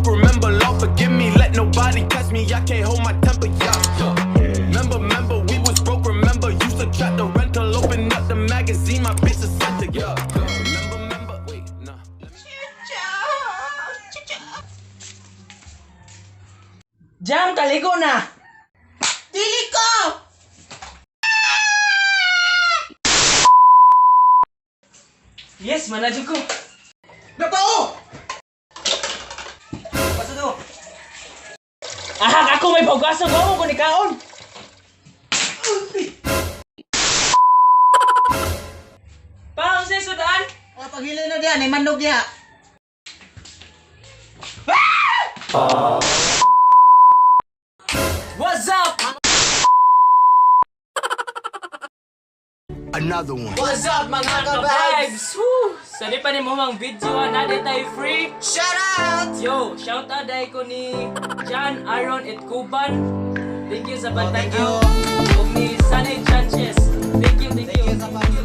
Remember, Lord, forgive me. Let nobody catch me. I can't hold my temper, yeah. Remember, remember, we was broke. Remember, used to trap the rental. Open up the magazine, my bitch is center, yeah. Remember, remember, wait, nah. Jam, kaligo na! Dili ko! Yes, manadyo ko. Napao! Paso do. Ahak ako may paugasan ko mo ni kaon. Pa, unsay sudaan? Oh, paghilin na diyan, ay manog diha. What's up? Another one. What's up, mga ka-vibes? Woo! Sa di pa ni mo mang video na di tayo free. Shout out! Yo, shout out dahil ko ni John Aaron Itkuban. Thank you sa Oh, thank pagtanaw. Ug ni Sunny Sanchez. Thank you, thank you. Thank you sa pag